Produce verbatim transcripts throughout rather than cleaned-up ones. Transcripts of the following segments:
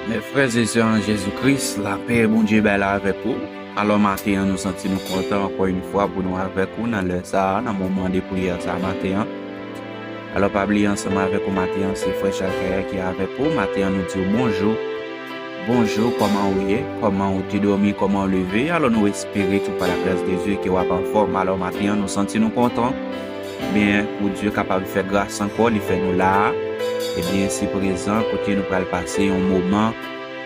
Mes frères et sœurs en Jésus-Christ, lapè Bondye bay la avèk ou. Alò, maten an, nou santi nou kontan ankò yon fwa pou nou avèk ou nan lè sa a, nan moman de priyè sa a maten an. Alò, pa bliye, ansanm avèk ou maten an, se frè Chalkayè ki avèk ou. Maten an, nou di w bonjou. Bonjou, kòman ou ye? Kòman ou te dòmi? Kòman ou leve? Alò, nou espere tou pa la gras de Dye ke w ap anfòm. Alò, maten an, nou santi nou kontan. Byen, pou Dye kapab fè gras ankò, li fè nou la a. Ebyen, se prezan, kote nou pral pase yon moman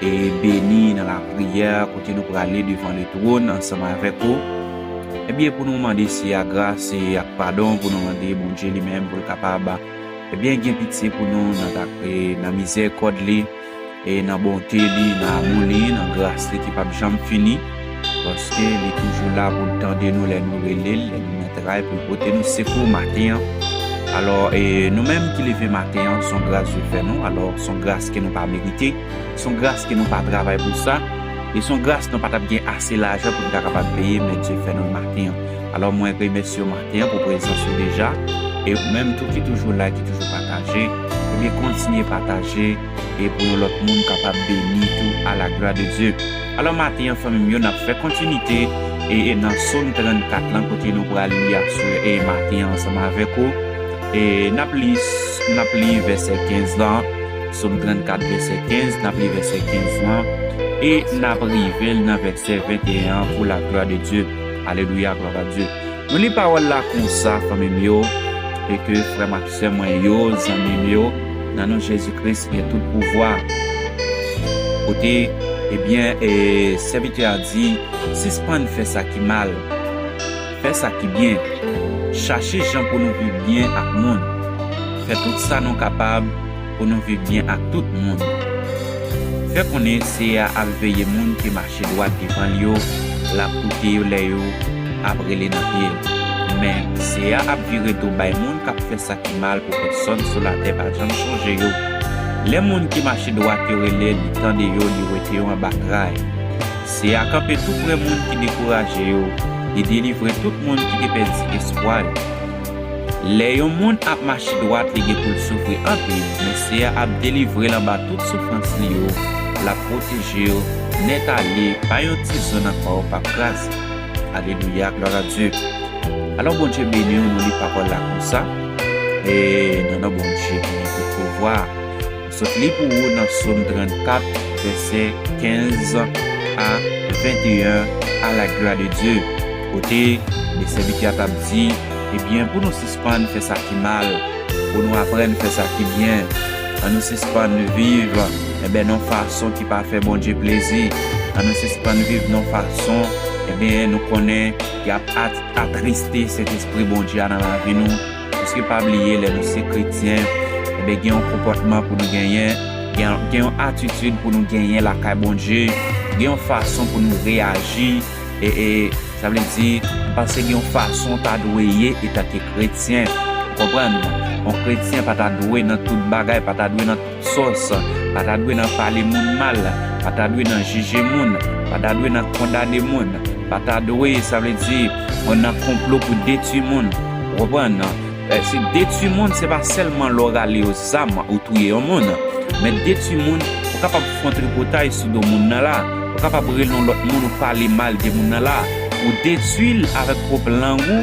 e beni nan lapriyè, kote nou prale devan letwòn ansanm avèk ou. Ebyen, pou nou mande Seyè a gras e ak padon, pou nou mande Bondye li menm pou l kapab, ebyen, gen pitye pou nou nan, e nan mizèrikòd li, e nan bonte li, nan amou li, nan gras li ki p ap janm fini. Paske li toujou la pou l tande nou lè nou rele l, lè nou nan tray, pou l pote nou sekou maten an. Alò, e nou menm ki leve maten an, se yon gras Dye fè nou. Alò, se yon gras ke nou pa merite. Se yon gras ke nou pa travay pou sa. E se yon gras nou pa t ap gen ase lajan pou nou ta kapab peye, men Dye fè nou l maten an. Alò, mwen remèsye w maten an pou prezans ou deja. E ou menm tou ki toujou la, ki toujou pataje, ebyen kontinye pataje, e pou yon lòt moun kapab beni tou, à la gloire de Dieu. Alò, maten an, fanmi m yo, n ap fè kontinite, e, e nan Sòm trannkat lan, kote nou pral li aswè, e maten an ansanm avèk ou. E n ap li, n ap li vèsè kenz lan, Sòm trannkat, vèsè kenz, n ap li vèsè kenz lan, e n ap rive l nan vèsè venteyen an, pour la gloire de Dieu. Alelouya, gloire à Dieu. Nou li pawòl la konsa, fanmi m yo, e ke frè m ak sè mwen yo, zanmi m yo, nan non Jezi Kris, gen tout pouvwa. Kote, ebyen, e, sèvitè a di, sispann fè sa ki mal, fè sa ki byen, chache jan pou nou viv byen ak moun, fè tout sa nou kapab pou nou viv byen ak tout moun. Fè konnen Seyè a ap veye moun ki mache dwat devan l yo, l ap koute yo lè yo ap rele nan pye l. Men, Seyè a ap vire do bay moun k ap fè sa ki mal pou pèsòn sou latè pa janm sonje yo. Lè moun ki mache dwat yo rele, li tande yo, li wete yo anba tray. Seyè a kanpe toupre moun ki dekouraje yo, li delivre tout moun ki te pèdi espwa yo. Lè yon moun ap mache dwat, li gen pou l soufri anpil, men Seyè a ap delivre l anba tout soufrans li yo, l ap pwoteje yo nèt ale, pa yon ti zòn ankò yo p ap kraze. Alelouya, gloire à Dieu. Alò, Bondye beni w, nou li pawòl la konsa. E nan non Bondye ki gen tout pouvwa. Sot li pou ou nan Sòm trannkat, vèsè kenz a venteyen, à la gloire de Dieu. Kote, e sèvitè a t ap di, ebyen, pou nou sispann fè sa ki mal, pou nou aprann fè sa ki byen. Ann nou sispann viv, ebyen, nan fason ki pa fè Bondye plezi. Ann nou sispann viv nan fason, ebyen, nou konnen y ap at-, atriste Sentespri Bondye a nan lavi nou. Paske pa bliye, lè nou se kretyen, ebyen, gen yon konpòtman pou nou genyen, gen, gen yon atitid pou nou genyen lakay Bondye, gen yon fason pou nou reyaji, e, e, sa vle di, m panse gen yon fason w ta dwe ye etanke kretyen. Ou konprann? Yon kretyen pa ta dwe nan tout bagay, pa ta dwe nan tout sòs, pa ta dwe nan pale moun mal, pa ta dwe nan jije moun, pa ta dwe nan kondane moun, pa ta dwe, sa vle di, nan konplo pou detwi moun. Ou konprann? E, se detwi moun, se pa sèlman lè w rale yon zam ou touye yon moun. Men detwi moun, ou kapab fè yon tripotay sou do moun nan la. Ou kapab rele yon lòt moun, ou pale mal de moun nan la. Ou detwi l avèk pwòp lang ou,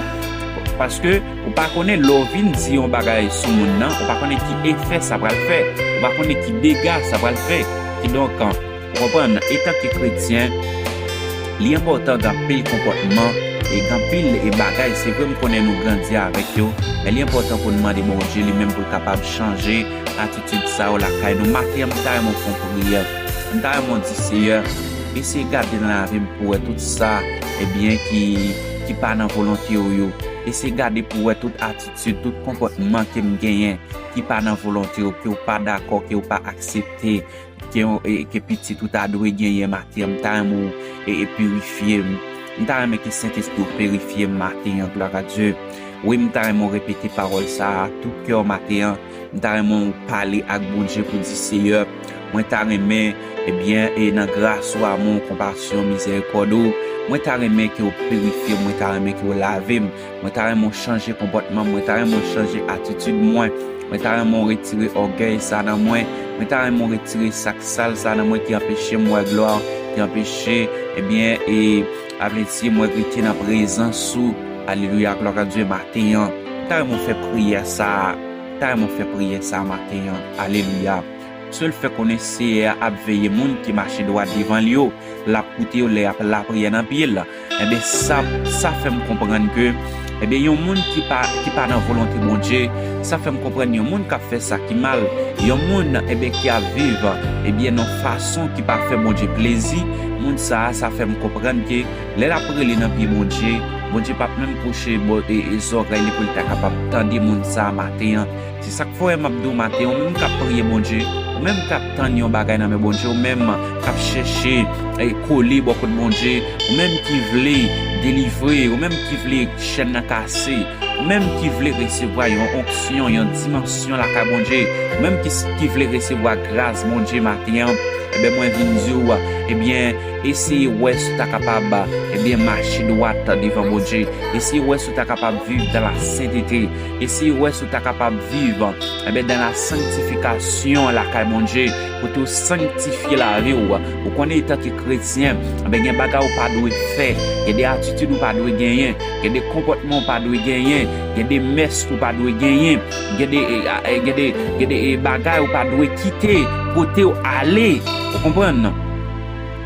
paske ou pa konnen lè w vin di yon bagay sou moun nan, ou pa konnen ki efè sa pral fè. Ou pa konnen ki dega sa pral fè. Kidonk, ou konprann, etanke kretyen, li enpòtan gen anpil konpòtman e gen anpil e bagay, se vre m konnen nou grandi avèk yo, men li enpòtan pou n mande Bondye li menm pou l kapab chanje atitid sa yo lakay nou. Maten an, m ta renmen w fè yon priyè. M ta renmen w di, Seyè, eseye gade nan lavi m pou wè tout sa, ebyen, ki, ki pa nan volonte w yo. Eseye gade pou wè tout atitid, tout konpòtman ke m genyen ki pa nan volonte w, ke w pa dakò, ke w pa aksepte, ke, e, ke pitit ou ta dwe genyen maten an. M ta renmen w, e, e pirifye m. M ta renmen ke Sentespri w pirifye m maten an, gloire à Dieu. Wi, m ta renmen w repete pawòl sa a tout kè w maten an. M ta renmen w pale ak Bondye pou di, Seyè, mwen ta renmen, ebyen, e nan gras ou, amou, konpasyon, mizèrikòd ou, Mwen ta renmen ke w pirifye m, mwen ta renmen ke w lave m, mwen ta renmen w chanje konpòtman m, mwen ta renmen w chanje atitid mwen, mwen ta renmen w retire ògèy sa nan mwen, mwen ta renmen w retire sa k sal sa nan mwen ki anpeche m wè glwa w, ki anpeche, ebyen, e, a vle di, mwen rete nan prezans ou. Alelouya, glwa a Dye, maten an. Mwen ta renmen w fè priyè sa a, mwen ta renmen w fè priyè sa a maten an. Alelouya. Paske l fè konnen Seyè a ap veye moun ki mache dwat devan l yo. L ap koute yo lè y ap lapriyè nan pye l. Enben, sa, sa fè m konprann ke, enben, yon moun ki pa, ki pa nan volonte Bondye, sa fè m konprann yon moun k ap fè sa ki mal, yon moun, enben, ki ap viv, ebyen, nan fason ki pa fè Bondye plezi, moun sa a, sa fè m konprann ke lè l ap rele nan pye Bondye, Bondye p ap menm kouche bò, e, e zòrèy li pou l ta kapab tande moun sa a maten an. Se sa k fè m ap di w maten, ou menm k ap priye Bondye, ou menm k ap tann yon bagay nan men Bondye, ou menm k ap chèche, e, kole bò kot Bondye, ou menm ki vle delivre, ou menm ki vle chèn nan kase, ou menm ki vle resevwa yon onksyon, yon dimansyon lakay Bondye, ou menm ki, ki vle resevwa gras Bondye maten an, enben, mwen vin di w, ebyen, eseye wè si w ta kapab, ebyen, mache dwat devan Bondye. Eseye wè si w ta kapab viv dans la sainteté. Eseye wè si w ta kapab viv, enben, dans la sanctification lakay Bondye, kote w sanktifye lavi w. Ou konnen, etanke kretyen, enben, gen bagay ou pa dwe fè, gen de atitid ou pa dwe genyen, gen de konpòtman ou pa dwe genyen, gen de mès ou pa dwe genyen, gen de, e, a, e, gen de, gen de, e, bagay ou pa dwe kite kote w ale. Ou konprann?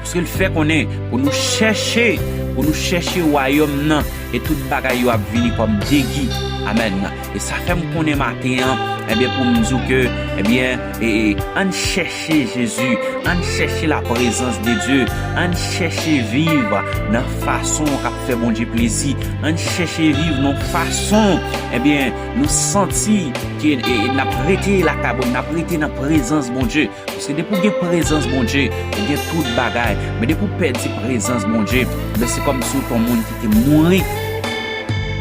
Paske l fè konnen pou nou chèche, pou nou chèche wayòm nan, e tout bagay yo ap vini kòm degi. Amèn. E sa fè m konnen maten an, ebyen, pou m di w ke, ebyen, e, e, ann chèche Jezi, ann chèche la prezans de Dye, ann chèche viv nan fason k ap fè Bondye plezi, ann chèche viv nan fason, ebyen, nou santi ke, e, e, n ap rete lakay Bondye, n ap rete nan prezans Bondye. Paske depi w gen prezans Bondye, ou gen tout bagay. Men depi w pèdi prezans Bondye, men se kòmsi w t on moun ki te mouri.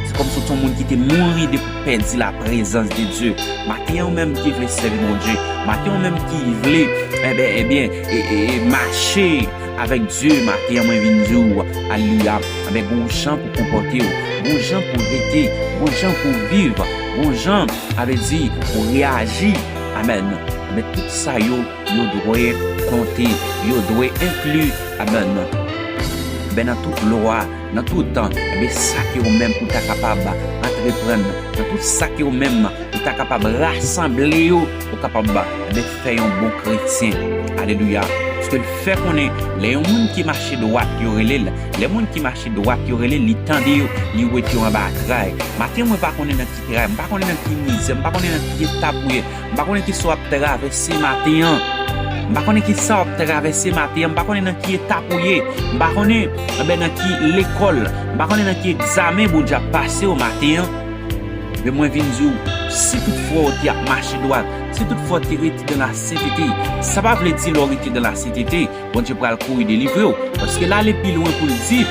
Se kòmsi w t on moun ki te mouri depi w pèdi la prezans de Dye. Maten an, ou menm ki vle sèvi Bondye, maten an, ou menm ki vle, enben, enben, e, e, e, mache avèk Dye, maten an, mwen vin di w, alelouya, enben, gon jan pou konpòte w, gon jan pou rete, gon jan pou viv, gon jan, sa vle di, pou reyaji. Amèn. Enben, tout sa yo, yo dwe konte, yo dwe enkli, amèn, enben, nan tout lwa, nan tout tan, enben, sa ke ou menm ou ta kapab antreprann, nan tout sa ke ou menm ou ta kapab rasanble yo, ou kapab, enben, fè yon bon kretyen. Alelouya. Paske l fè konnen, lè yon moun ki mache dwat, yo rele l, lè moun ki mache dwat, yo rele l, li tande yo, li wete yo anba tray. Maten, mwen pa konnen nan ki tray, m pa konnen nan ki mizè, m pa konnen nan ki etap ou ye, m pa konnen kisa w ap travèse maten an. M pa konnen kisa w ap travèse maten an. M pa konnen nan ki etap ou ye. M pa konnen, enben, nan ki lekòl. M pa konnen nan ki egzamen Bondye ap pase w maten an. Men mwen vin di w, si toutfwa w te ap mache dwat, si toutfwa w te rete dans la sainteté, sa pa vle di lè w rete dans la sainteté, Bondye pral kouri delivre w. Paske l ale pi lwen pou l di,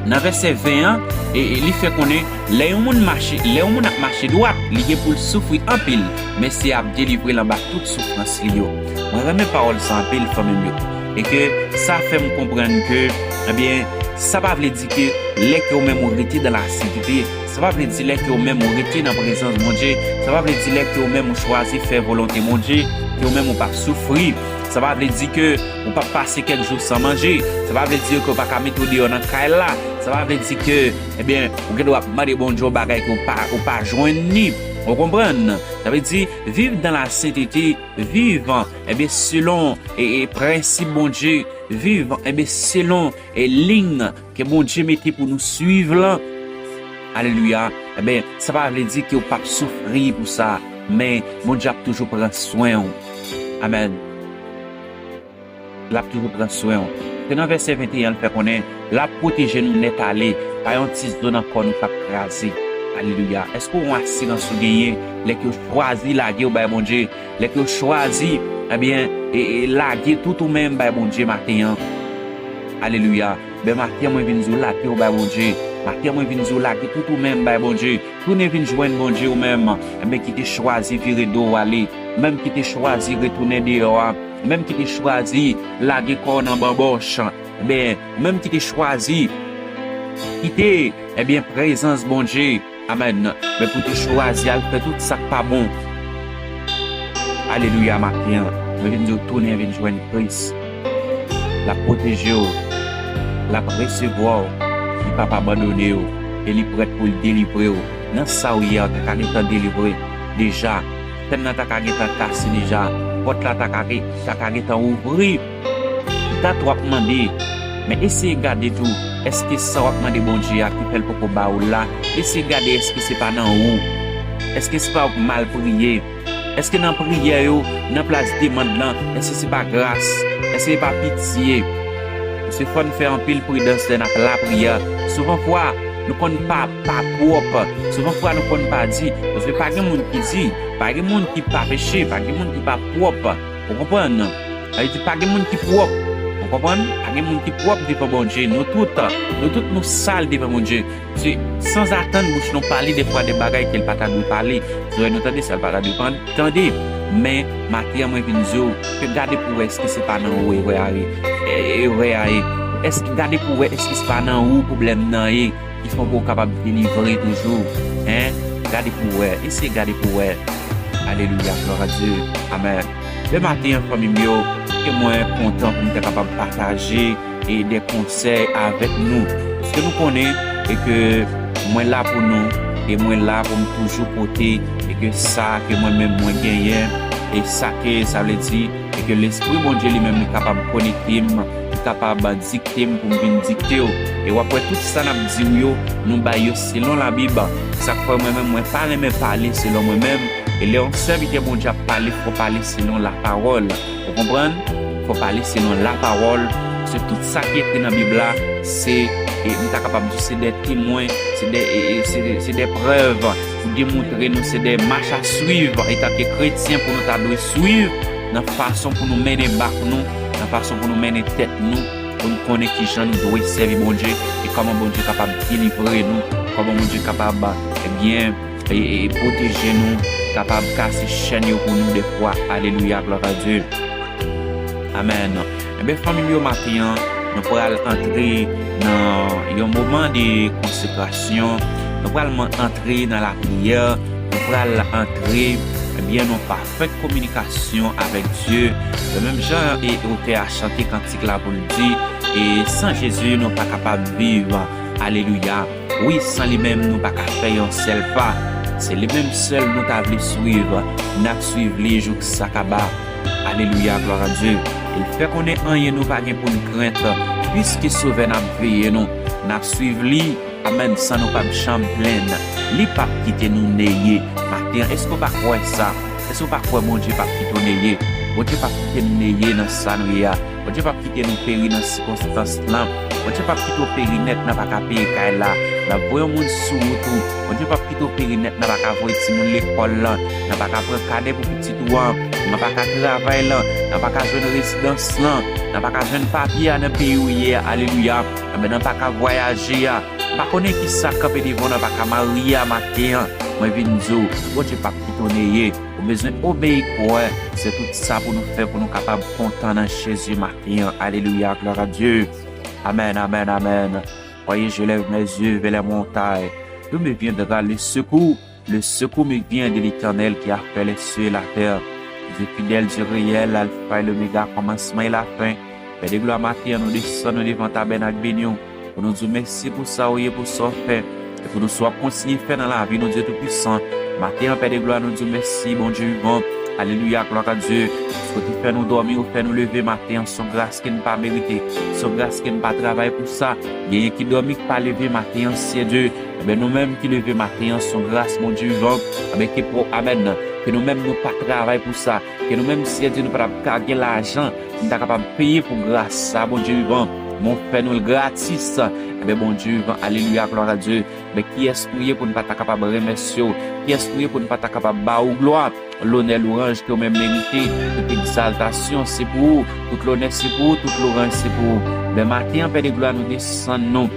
nan vèsè ven an, e, e li fè konnen, lè yon moun mache, lè yon moun ap mache dwat, li gen pou l soufri anpil, men Seyè a ap delivre l anba tout soufrans li yo. Mwen renmen pawòl sa anpil, fanmi m yo. E ke sa fè m konprann ke, ebyen, sa pa vle di ke lè ke ou menm ou rete dans la sainteté, sa pa vle di lè ke ou menm ou rete nan prezans Bondye, sa pa vle di lè ke ou menm ou chwazi fè volonte Bondye, ke ou menm ou p ap soufri. Sa pa vle di ke ou p ap pase kèk jou san manje. Sa pa vle di ke ou pa ka mete w deyò nan kay la. Sa pa vle di ke, ebyen, ou gendwa ap mande Bondye yon bagay ke ou pa, ou pa jwenn ni. Ou konprann? Sa vle di, viv dans la sainteté, viv, ebyen, selon, e, e, prensip Bondye, viv, ebyen, selon, e, liy ke Bondye mete pou nou swiv lan. Alelouya. Ebyen, sa pa vle di ke ou p ap soufri pou sa, men Bondye ap toujou pran swen w. Amèn. L ap toujou pran swen w. Se nan vèsè venteyen, l fè konnen, l ap pwoteje nou nèt ale, pa yon ti zo nan kò nou k ap kraze. Alelouya. Èske w yon asirans ou genyen lè ke w chwazi lage w bay Bondye, lè ke w chwazi, ebyen, e, e, lage tout ou menm bay Bondye maten an? Alelouya. Ben, maten an, mwen vin di w lage w bay Bondye. Maten an, mwen vin di w lage tout ou menm bay Bondye. Tounen vin jwenn Bondye ou menm, enben, ki te chwazi vire do w ale, ou menm ki te chwazi retounen deyò a, ou menm ki te chwazi lage kò w nan banbòch. Ebyen, ou menm ki te chwazi kite, ebyen, prezans Bondye, amèn, men pou te chwazi al fè tout sa k pa bon. Alelouya, maten an, mwen vin di w tounen vin jwenn Kris. L ap pwoteje w, l ap resevwa w, li p ap abandone w, e li prèt pou l delivre w nan sa w ye a, w ta ka gentan delivre deja. Chèn nan ta ka gentan kase deja, pòt la ta ka, ta ka gentan ouvri. Dat w ap mande, men eseye gade tou, èske sa w ap mande Bondye a ki fè l poko ba ou la, eseye gade èske se pa nan ou, èske se pa ou k mal priye, èske nan priyè yo, nan plas demann lan, èske se pa gras, èske se pa pitye? Paske fò n fè anpil pridans lè n ap lapriyè. Souvan fwa, nou konn pa, pa pwòp. Souvan fwa, nou konn pa di. Paske pa gen moun ki di, pa gen moun ki pa peche, pa gen moun ki pa pwòp. Ou konprann? Sa vle di, pa gen moun ki pwòp. Ou konprann? Pa gen moun ki pwòp devan Bondye. Nou tout, nou tout nou sal devan Bondye. Se sanzatann bouch nou pale defwa de bagay ke l pa ta dwe pale. Se vre nou tande sa l pa ta dwe pan-, tande. Men, maten an mwen vin di w, ke gade pou wè èske se pa nan ou erè a ye. E, erè a ye. Èske, gade pou wè èske se pa nan ou pwoblèm nan ye. Ki fè w pou w kapab delivre toujou. Hein? Gade pou w wè. Eseye gade pou w wè. Alelouya, glwa a Dye. Amèn. Lè maten an, fanmi m yo, ke mwen kontan pou m te kapab pataje e de konsèy avèk nou. Paske nou konnen e ke mwen la pou nou, e mwen la pou m toujou pote, e ke sa ke mwen menm mwen genyen, e sa ke sa vle di, e ke Lespri Bondye li menm li kapab konekte m, li kapab dikte m pou m vin dikte w. E w ap wè tout sa n ap di w yo, nou bay yo selon Labib. Sa k fè mwen menm mwen pa renmen pale selon mwen menm. E lè yon sèvitè Bondye ap pale, fò pale selon lapawòl. Ou konprann? Fò pale selon lapawòl. Se tout sa ki ekri nan Bib la, se, e, m ta kapab di, se de temwen, se de, e, e, se de, se de prèv pou demontre nou, se de mach a swiv, etanke kretyen, pou nou ta dwe swiv nan fason pou nou mennen bak nou, nan fason pou nou mennen tèt nou, pou nou konnen kijan nou dwe sèvi Bondye, e kòman Bondye kapab delivre nou, kòman Bondye kapab, ebyen, e, e, e pwoteje nou, kapab kase chèn yo pou nou defwa. Alelouya, glwa a Dye. Amèn. Ebyen, fanmi m yo, maten an, nou pral antre nan yon moman de konsekrasyon. Nou pral man-, antre nan lapriyè. Nou pral antre, ebyen, nan pafèt kominikasyon avèk Dye. Se menm jan e otè a chante kantik la pou l di, e san Jezi, nou pa kapab viv. Alelouya. Wi, san li menm, nou pa ka fè yon sèl pa. Se li menm sèl nou ta vle swiv. N ap swiv li jouk sa kaba. Alelouya, glwa a Dye. E l fè konnen anyen nou pa gen pou n krent, piske Sovè n ap veye nou. N ap swiv li, amèn, san nou p ap janm plenn. Li p ap kite nou neye. Maten an, èske w pa kwè sa? Èske w pa kwè Bondye p ap kite w neye? Bondye p ap kite n neye nan sa nou ye a. Bondye p ap kite nou peri nan sikonstans lan. Bondye p ap kite w peri nèt nan pa ka peye kay la. L ap voye yon moun sou wout ou. Bondye p ap kite w peri nèt nan pa ka voye timoun lekòl lan, nan pa ka pran kadè pou pitit ou an, nan pa ka travay lan, nan pa ka jwenn rezidans lan, nan pa ka jwenn papye a nan peyi w ye a. Alelouya. Anben, nan pa ka vwayaje a. M pa konnen ki sa k kanpe devan w, nan pa ka marye a maten an. Mwen vin di w, Bondye p ap kite w neye. Ou bezwen obeyi, kwè. Se tout sa pou nou fè pou nou kapab kontan nan Jezi maten an. Alelouya, glwa a Dye. Amèn, amèn, amèn. Voyez, je lève mes yeux vers les montagnes. D'où me viendra le secours? Le secours me vient de l'Éternel qui a fait les cieux et la terre. Dieu fidèle, Dieu réel, l'alpha et l'oméga, commencement et la fin. Pè de glwa, maten an, nou desann nou devan tabènak beni w. Pou nou di w mèsi pou sa w ye, pou sa w fè. E pou nou sa w ap kontinye fè nan lavi nou, Dye Toupisan. Maten an, Pè de glwa, nou di w mèsi, Bondye vivan. Alelouya, glwa a Dye. Paske w te fè nou dòmi, ou fè nou leve maten an, se yon gras ke n pa merite. Se yon gras ke n pa travay pou sa. Genyen ki dòmi, ki pa leve maten an, Seyè Dye. Enben, nou menm ki leve maten an, se yon gras, Bondye vivan. Enben, ke pou, amèn. Ke nou menm, nou pa travay pou sa. Ke nou menm, Seyè Dye, nou pa t ap ka gen lajan pou n ta kapab peye pou gras sa, Bondye vivan. Men w fè nou l gratis. Enben, Bondye vivan, alelouya, glwa a Dye. Men kiyès nou ye pou n pa ta kapab remèsye w? Kiyès nou ye pou n pa ta kapab ba ou glwa, lonè, lwanj ke w menm merite? Tout egzaltasyon se pou ou, tout lonè se pou ou, tout lwanj se pou ou. Men maten an, Pè de glwa, nou desann nou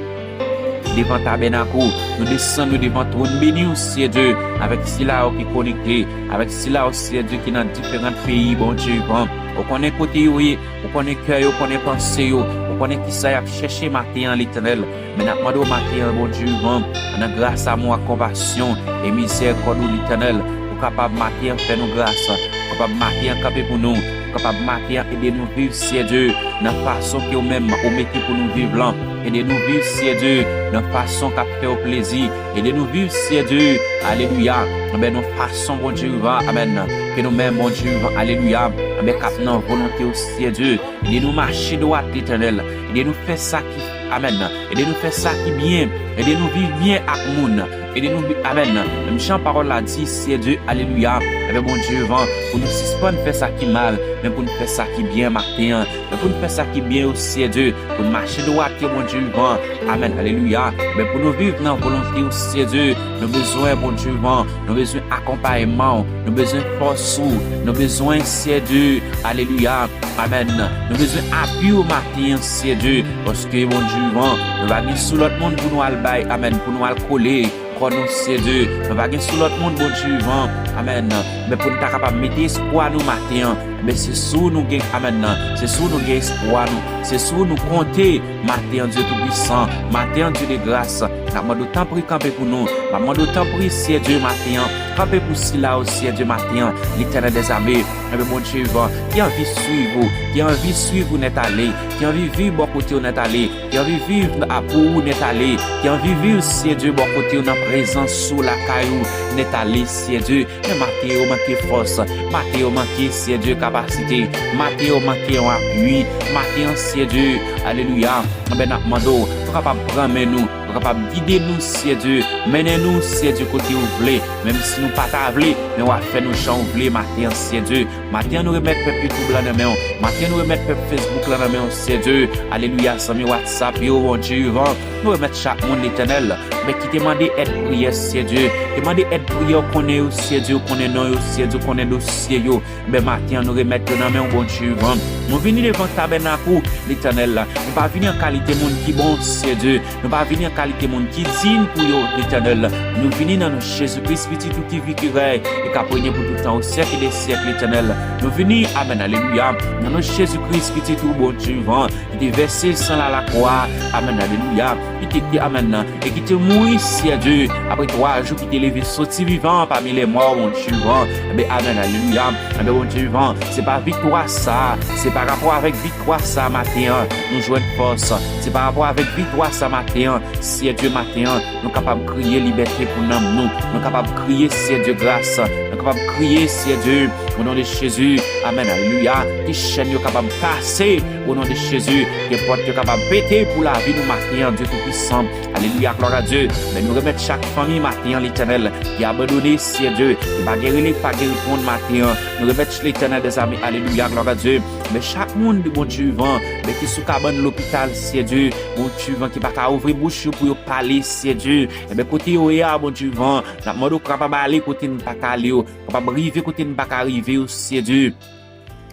devan tabènak ou, nou desann nou devan twòn beni w, Seyè Dye, avèk sila yo ki konekte, avèk sila yo, Seyè Dye, ki nan diferan peyi, Bondye vivan. Ou konnen kote yo ye, ou konnen kè yo, ou konnen panse yo, Ou konnen kisa y ap chèche maten an, Letènèl. Men n ap mande w maten an, Bondye vivan, nan gras, amou ak konpasyon e mizèrikòd ou, Letènèl, ou kapab maten an fè nou gras, ou kapab maten an kanpe pou nou, ou kapab maten an ede nou viv, Seyè Dye, nan fason ke ou menm ou mete pou nou viv lan. Ede nou viv, Seyè Dye, nan fason k ap fè w plezi. Ede nou viv, Seyè Dye, alelouya, anben nan fason, Bondye vivan, amèn, ke nou menm, Bondye vivan, alelouya, anben k ap nan volonte w, Seyè Dye. Ede nou mache dwat, Letènèl. Ede nou fè sa ki, amèn, ede nou fè sa ki byen. Ede nou viv byen ak moun. Ede nou, amèn, menm jan pawòl la di, Seyè Dye, alelouya, anben Bondye vivan, pou nou sispann fè sa ki mal, men pou nou fè sa ki byen maten an. Men pou n fè sa ki byen yo, Seyè Dye, pou n mache dwat yo, Bondye vivan. Amèn, alelouya. Men pou nou viv nan volonte yo, Seyè Dye, nou bezwen, Bondye vivan, nou bezwen akonpayman w, nou bezwen fòs ou, nou bezwen, Seyè Dye, alelouya. Amèn. Nou bezwen apui w maten an, Seyè Dye, paske, Bondye vivan, nou pa gen sou lòt moun pou nou al bay, amèn, pou nou al kole kò nou, Seyè Dye. Nou pa gen sou lòt moun, Bondye vivan. Amèn. Men pou n ta kapab mete espwa nou maten an, men se sou nou gen, amèn, nan. Se sou nou gen espwa nou. Se sou nou konte maten an, Dye Toupisan. Maten an, Dye de gras. N ap mande w tanpri kanpe pou nou. N ap mande w tanpri, Seyè Dye, maten an. Kanpe pou sila yo, Seyè Dye, maten an. Letènèl dèzame. Ebyen, Bondye vivan, ki anvi swiv ou, ki anvi swiv ou nèt ale, ki anvi viv bò kote w nèt ale, ki anvi viv a pou ou nèt ale, ki anvi viv, Seyè Dye, bò kote w nan prezans ou lakay ou nèt ale, Seyè Dye. Men maten yo manke fòs, maten yo manke, Seyè Dye, kapasite, maten yo manke yon apui, maten an, Seyè Dye, alelouya, anben n ap mande w, pou kapab pran men nou, pou kapab gide nou, Seyè Dye, mennen nou, Seyè Dye, kote w vle, menm si nou pa ta vle, men w ap fè nou jan w vle maten an, Seyè Dye. Maten an, nou remèt pèp YouTube la nan men w. Maten an, nou remèt pèp Facebook la nan men w, Seyè Dye. Alelouya, zanmi WhatsApp yo, Bondye vivan. Nou remèt chak moun, Letènèl, men ki te mande èd priyè, Seyè Dye. Te mande èd priyè, ou konnen yo, Seyè Dye, ou konnen non yo, Seyè Dye, ou konnen dosye yo. Men maten an, nou remèt yo nan men w, Bondye vivan. Nou vini devan tabènak ou, Letènèl. Nou pa vini an kalite moun ki bon, Seyè Dye. Nou pa vini an kalite moun ki diy pou yo, Letènèl. Nou vini nan non Jezi Kris, Pitit ou ki viv, ki rèy e k ap renye pou tout tan, o syèk de syèk, Letènèl. Nou vini, amèn, alelouya, nan non Jezi Kris, Pitit ou, Bondye vivan, ki te vèse san l alakwa, amèn, alelouya, ki te, ki, amèn, e ki te mouri, Seyè Dye, apre twa jou, ki te leve soti vivan pami lèmò, Bondye vivan, enben, amèn, alelouya, enben, Bondye vivan, se pa viktwa sa, se pa rapò avèk viktwa sa maten an, nou jwenn fòs, se pa rapò avèk viktwa sa maten an, Seyè Dye, maten an, nou kapab kriye libète pou nanm nou. Nou kapab kriye, Seyè Dye, gras. Nou kapab kriye, Seyè Dye, o non de Jezi. Amèn, alelouya. Ke chèn yo kapab kase, o non de Jezi. Ke pòt yo kapab pete pou lavi nou maten an, Dye Toupisan. Alelouya, glwa a Dye. Men nou remèt chak fanmi maten an, Letènèl, ki abandone, Seyè Dye. Ki pa gen rele, ki pa gen reponn maten an. Nou remèt Letènèl dèzame, alelouya, glwa a Dye. Men chak moun de Bondye vivan, men ki sou kabann lopital, Seyè Dye. Bondye vivan ki pa ka ouvri bouch yo pou yo pale, Seyè Dye. Enben, kote yo ye a, Bondye vivan, n ap mande w kapab ale kote n pa ka ale yo, kapab rive kote n pa ka rive yo, Seyè Dye.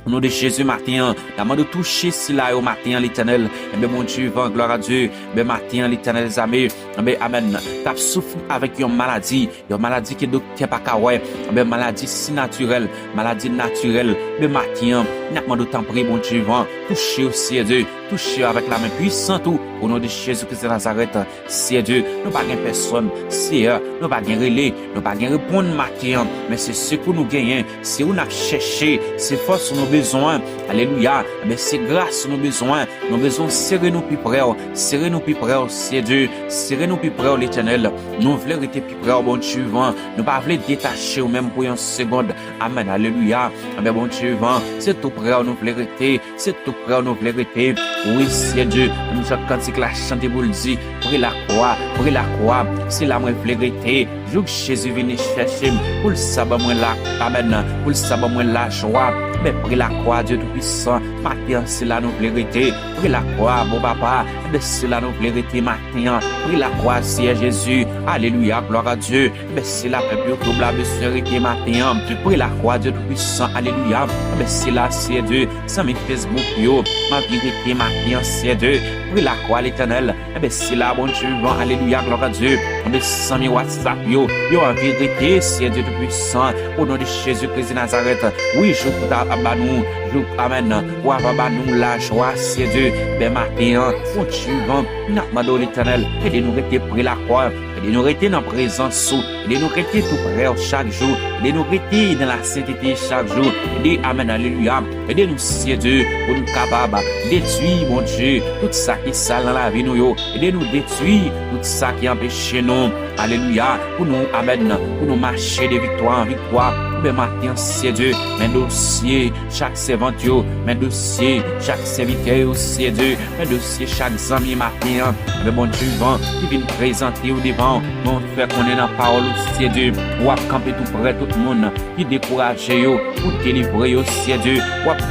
O non de Jezi, maten an, n ap mande w touche sila yo maten an, Letènèl. Enben, Bondye vivan, glwa a Dye. Enben, maten an, Letènèl dèzame, enben, amèn, k ap soufri avèk yon maladi, yon maladi ke doktè pa ka wè, enben, maladi sinatirèl, maladi natirèl, enben, maten an, n ap mande w tanpri, Bondye vivan, touche yo, Seyè Dye, touche yo avèk lamen pwisant ou, o non de Jezi Kris de Nazarèt, Seyè Dye, nou pa gen pèsonn, Seyè, nou pa gen rele, nou pa gen reponn maten an, men se sekou nou genyen, se ou n ap chèche, se fòs ou nou bezwen, alelouya, men se gras ou nou bezwen, nou bezwen sere nou pi pre w, sere nou pi pre w, Seyè Dye, sere nou pi pre w, Letènèl, nou vle rete pi pre w, Bondye vivan, nou pa vle detache w menm pou yon segond, amèn, alelouya, enben, Bondye vivan, se tou pre w nou vle rete, se tou pre w nou vle rete. Wi, Seyè Dye, menm jan kantik la chante pou l di, pre lakwa, pre lakwa, se la mwen vle rete. Jouk Jezi vini chèche m, pou l sa ban mwen la, amèn, pou l sa ban mwen lajwa. Men pre lakwa, Dye Toupisan, maten an, se la nou vle rete. Pre lakwa, bon papa, men se la nou vle rete maten an. Pre lakwa, Seyè Jezi, alelouya, glwa a Dye. Men se la pèp yo tou bla bezwen rete maten an. Pre lakwa, Dye Toupisan, alelouya. Men se la, Seyè Dye, zanmi Facebook yo, m anvi rete maten an, Seyè Dye. Pre lakwa, Letènèl. Enben, se la, Bondye vivan, alelouya, glwa a Dye. Enben, zanmi WhatsApp yo, yo anvi rete, Seyè Dye Toupisan, o non de Jezi Kris de Nazarèt. Wi, jouk ou ta ap ba nou, jouk, amèn, w Papa, ba nou lajwa, Seyè Dye, men maten an, Bondye vivan, n ap mande w, Letènèl, ede nou rete pre lakwa, ede nou rete nan prezans ou, ede nou rete tou prè w chak jou, ede nou rete nan lasentete chak jou, ede, amèn, alelouya, ede nou, Seyè Dye, pou nou kapab detwi, Bondye, tout sa ki sal nan lavi nou yo, ede nou detwi tout sa ki anpeche nou, alelouya, pou nou, amèn, pou nou mache de viktwa an viktwa, men maten an, Seyè Dye, men dosye chak sèvant yo, men dosye chak sèvitè yo, Seyè Dye, men dosye chak zanmi maten an, men Bondye vivan, ki vin prezante yo devan w, men w fè konnen nan pawòl ou, Seyè Dye, w ap kanpe tou prè tout moun ki dekouraje yo, ou delivre yo, Seyè Dye, w ap,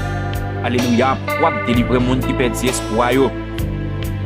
alelouya, w ap delivre moun ki pèdi espwa yo.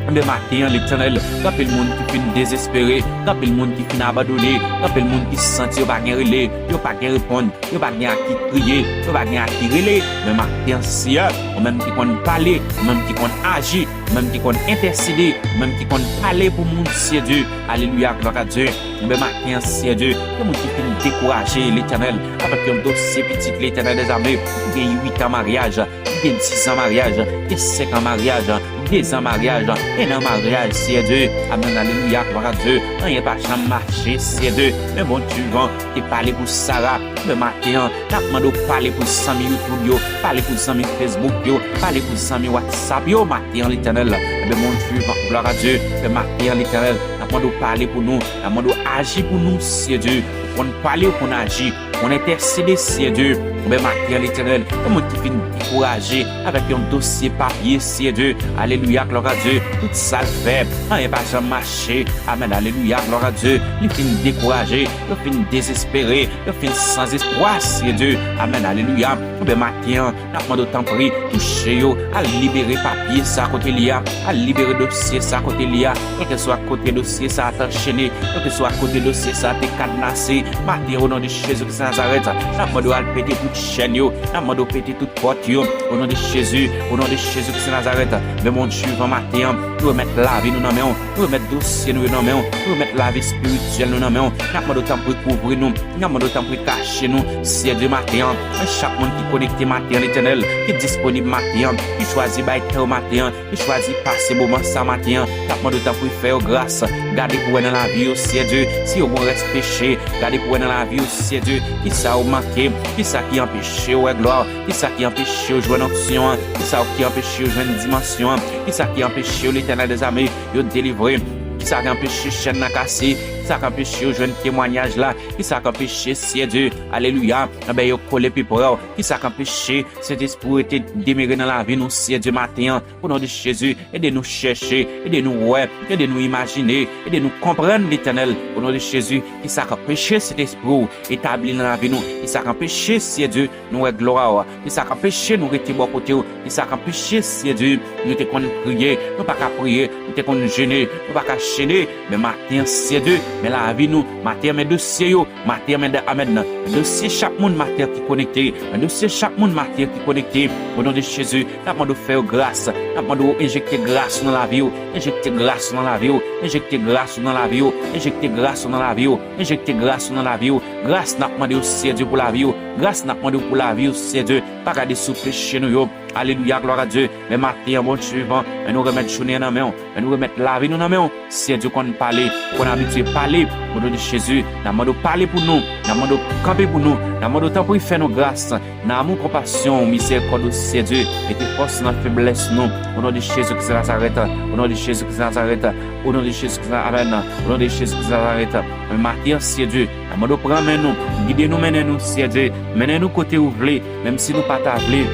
Men maten an, Letènèl, gen anpil moun ki fin dezespere, gen anpil moun ki fin abandone, gen anpil moun ki santi yo pa gen rele, yo pa gen reponn, yo pa gen a ki kriye, yo pa gen a ki rele. Men maten an, Seyè, ou menm ki konn pale, ou menm ki konn aji, ou menm ki konn entèsede, ou menm ki konn pale pou moun, Seyè Dye. Alelouya, glwa a Dye. Men maten an, Seyè Dye, gen moun ki fin dekouraje, Letènèl, avèk yon dosye pitit, Letènèl dèzame, ki gen uit an maryaj, ki gen dis an maryaj, ki gen senk an maryaj, de zan maryaj, en an maryaj, Seyè Dye. Amèn, alelouya, glwa a Dye. Anyen pa janm mache, Seyè Dye. Men Bondye vivan, te pale pou Sara, men maten an, n ap mande w pale pou zanmi YouTube yo, pale pou zanmi Facebook yo, pale pou zanmi WhatsApp yo, maten an, Letènèl. Ebyen, Bondye vivan, glwa a Dye. Men maten an, Letènèl, n ap mande w pale pou nou, n ap mande w aji pou nou, Seyè Dye. Ou konn pale, ou konn aji, ou konn entèsede, Seyè Dye. Ebyen, maten an, Letènèl, gen moun ki fin dekouraje avèk yon dosye papye, Seyè Dye. Alelouya, glwa a Dye. Tout sa l fè, anyen pa janm mache. Amèn, alelouya, glwa a Dye. Li fin dekouraje, yo fin dezespere, yo fin san espwa, Seyè Dye. Amèn, alelouya. Ebyen, maten an, n ap mande w tanpri, touche yo, al libere papye sa kote li a, al libere dosye sa kote li a, kèlkeswa kote dosye sa a t anchene, kèlkeswa kote dosye sa a te kadnase, maten an, o non de Jezi Kris Nazarèt, n ap mande w al pete tout chèn yo, n ap mande w pete tout pòt yo, o non de Jezi, o non de Jezi Kris Nazarèt, men Bondye vivan maten an, nou remèt lavi nou nan men w, nou remèt dosye nou yo nan men w, nou remèt lavi espirityèl nou nan men w, n ap mande w tanpri kouvri nou, n ap mande w tanpri kache nou, Seyè Dye maten an, men chak moun ki konekte maten an, Letènèl, ki disponib maten an, ki chwazi bay tan yo maten an, ki chwazi pase moman sa maten an, n ap mande w tanpri fè yo gras, gade pou wè nan lavi yo, Seyè Dye, si yo gon rès peche, gade pou wè nan lavi yo, Seyè Dye, kisa yo manke, kisa ki anpeche yo wè glwa w, kisa ki anpeche yo jwenn onksyon an, kisa ki anpeche yo jwenn dimansyon an, kisa ki anpeche yo, Letènèl dèzame, yo delivre, kisa ki anpeche chèn nan kase, kisa ki anpeche yo jwenn temwayaj la, kisa k anpeche, Seyè Dye, alelouya, enben yo kole pi pre w? Kisa k anpeche Sentespri w rete demere nan lavi nou, Seyè Dye, maten an? O non de Jezi, ede nou chèche, ede nou wè, ede nou imajine, ede nou konprann, Letènèl. O non de Jezi, kisa k anpeche Sentespri w etabli nan lavi nou? Kisa k anpeche, Seyè Dye, nou wè glwa w? Kisa k anpeche nou rete bò kote w? Kisa k anpeche, Seyè Dye, nou te konn priye, nou pa ka priye, nou te konn jene, nou pa ka jene? Men maten an, Seyè Dye, men lavi nou, maten an, men dosye yo, maten an, men, amèn, dosye chak moun maten an ki konekte, men dosye chak moun maten an ki konekte, o non de Jezi, n ap mande w fè yo gras, n ap mande w enjekte gras ou nan lavi yo, enjekte gras ou nan lavi yo, enjekte gras ou nan lavi yo, enjekte gras ou nan lavi yo, enjekte gras ou nan lavi yo, gras n ap mande w, Seyè Dye, pou lavi yo, gras n ap mande w pou lavi yo, Seyè Dye, pa gade sou peche nou yo, alelouya, glwa a Dye, men maten an, Bondye vivan, men nou remèt jounen an nan men w, men nou remèt lavi nou nan men w, Seyè Dye konn pale, konn abitye pale, o non de Jezi, n ap mande w pale pou nou, n ap mande w kanpe pou nou, n ap mande w tanpri fè nou gras, nan amou, konpasyon w, mizèrikòd ou, Seyè Dye, mete fòs nan feblès nou, o non de Jezi Kris Nazarèt, o non de Jezi Kris Nazarèt, o non de Jezi Kris, amèn, o non de Jezi Kris Nazarèt, men maten an, Seyè Dye, n ap mande w pran men nou, gide nou, mennen nou, Seyè Dye, mennen nou kote ou vle, menm si nou pa ta vle.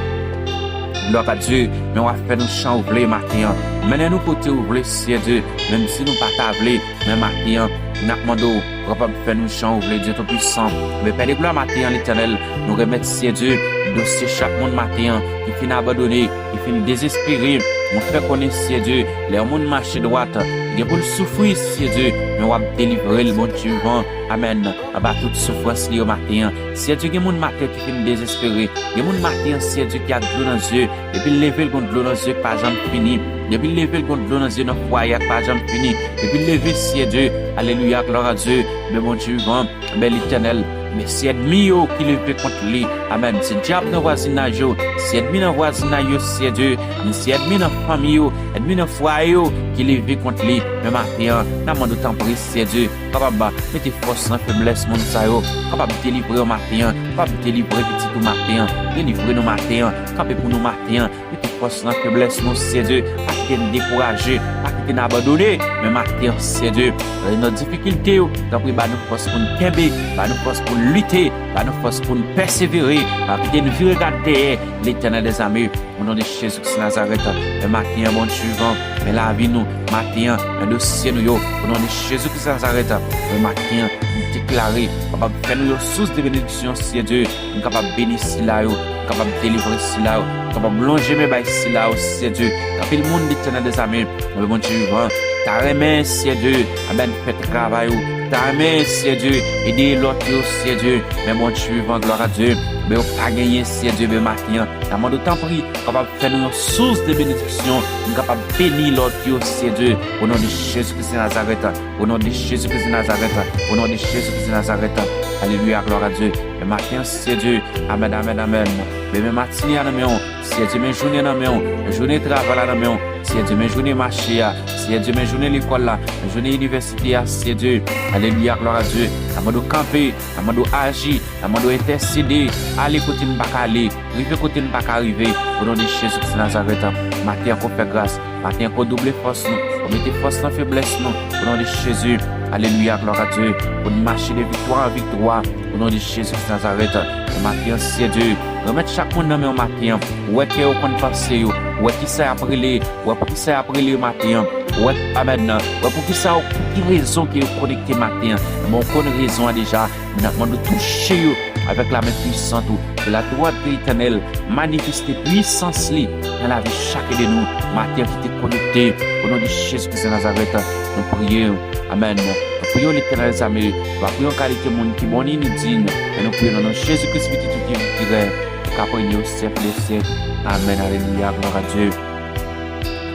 Glwa a Dye, men w ap fè nou jan ou vle maten an. Mennen nou kote ou vle, Seyè Dye, menm si nou pa ta vle. Men maten an, n ap mande w, pran pa fè nou jan ou vle, Dye Toupisan. Men Pè de glwa maten an, Letènèl, nou remèt, Seyè Dye, dosye chak moun maten an, ki fin abandone, ki fin dezespere. Mwen fè konnen, Seyè Dye, lè yon moun mache dwat, li gen pou l soufri, Seyè Dye, men w ap delivre l, Bondye vivan. Amèn. Anba tout soufrans li yo maten an. Seyè Dye, gen moun maten ki fin dezespere. Gen moun maten an, Seyè Dye, ki ak dlo nan zye. Depi l leve, l gon dlo nan zye k pa janm fini. Depi l leve, l gon dlo nan zye nan fwaye a k pa janm fini. Depi l leve, Seyè Dye, alelouya, glwa a Dye, men Bondye vivan, men Letènèl, men se ènmi yo ki leve kont li. Amèn. Si dyab nan vwazinaj yo, si ènmi nan vwazinaj yo, Seyè Dye, si ènmi nan fanmi yo, ènmi nan fwaye yo ki leve kont li, men maten an, n ap mande w tanpri, Seyè Dye, kapab mete fòs nan feblès moun sa yo, kapab delivre yo maten an, kapab delivre pitit ou maten an, delivre nou maten an, kanpe pou nou maten an, mete fòs nan feblès nou, Seyè Dye, pa kite n dekouraje, pa kite n abandone, men maten an, Seyè Dye, lè nou nan difikilte yo, tanpri ba nou fòs pou n kenbe, ba nou fòs pou n lite, ba nou fòs pou n pèsevere, pa kite n vire gad dèyè, Letènèl dèzame, o non de Jezi Kris Nazarèt, men maten an, Bondye vivan, men lavi nou, maten an, men dosye nou yo, o non de Jezi Kris Nazarèt, men maten an, nou deklare, kapab fè nou yon sous de benediksyon, Seyè Dye, nou kapab beni sila yo, nou kapab delivre sila yo, nou kapab lonje men bay sila yo, Seyè Dye, anpil moun, Letènèl dèzame, men Bondye vivan, ta renmen, Seyè Dye, amèn, fè travay ou, ta renmen, Seyè Dye, ede lòt yo, Seyè Dye, men Bondye vivan, glwa a Dye, men yo pa genyen, Seyè Dye, men maten an, n ap mande w tanpri, kapab fè nou yon sous de benediksyon, nou kapab beni lòt yo, Seyè Dye, o non de Jezi Kris de Nazarèt, o non de Jezi Kris de Nazarèt, o non de Jezi Kris de Nazarèt, alelouya, glwa a Dye, men maten an, Seyè Dye, amèn, amèn, amèn, men, men matine a nan men w, Seyè Dye, men jounen nan men w, men jounen travay la nan men w, Seyè Dye, men jounen mache a, Seyè Dye, men jounen lekòl la, men jounen inivèsite a, Seyè Dye, alelouya, glwa a Dye, n ap mande w kanpe, n ap mande w aji, n ap mande w entèsede, ale kote n pa ka ale, rive kote n pa ka rive, o non de Jezi Kris Nazarèt, maten an, ke w fè gras, maten an, ke w double fòs nou, ke w mete fòs nan feblès nou, o non de Jezi, alelouya, glwa a Dye, pou n mache de viktwa an viktwa, o non de Jezi Kris Nazarèt, maten an, Seyè Dye, remèt chak moun nan men w maten an, ou wè kè yo konn panse yo, ou wè kisa y ap rele, ou wè pou kisa y ap rele yo maten an, ou wè, amèn, ou wè pou kisa yo, pou ki rezon ke yo konekte maten an, men w konn rezon an deja, n ap mande w touche yo avèk lamen pwisant ou, ke ladwat de Letènèl manifeste pwisans li nan lavi chak de nou, maten an ki te konekte, o non de Jezi Kris de Nazarèt, nou priye w, amèn, nou priye w, Letènèl dèzame, nou pa priye w an kalite moun ki bon ni ni diy, men nou priye w nan non Jezi Kris, Pitit ou ki viv, ki rèy, ou k ap renye o syèk dè syèk, amèn, alelouya, glwa a Dye,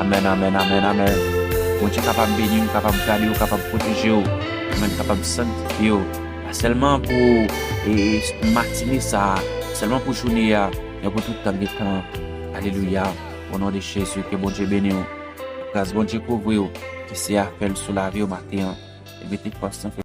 amèn, amèn, amèn, amèn, Bondye kapab beni w, kapab gade w, kapab pwoteje w, amèn, kapab sanktifye w, pa sèlman pou, e, e, matine sa a, sèlman pou jounen an, men pou tout tan de tan. Alelouya. O non de Jezi, ke Bondye beni w. Gras Bondye kouvri w. Ke Seyè a fè l sou lavi w maten an. E mete fòs nan fè.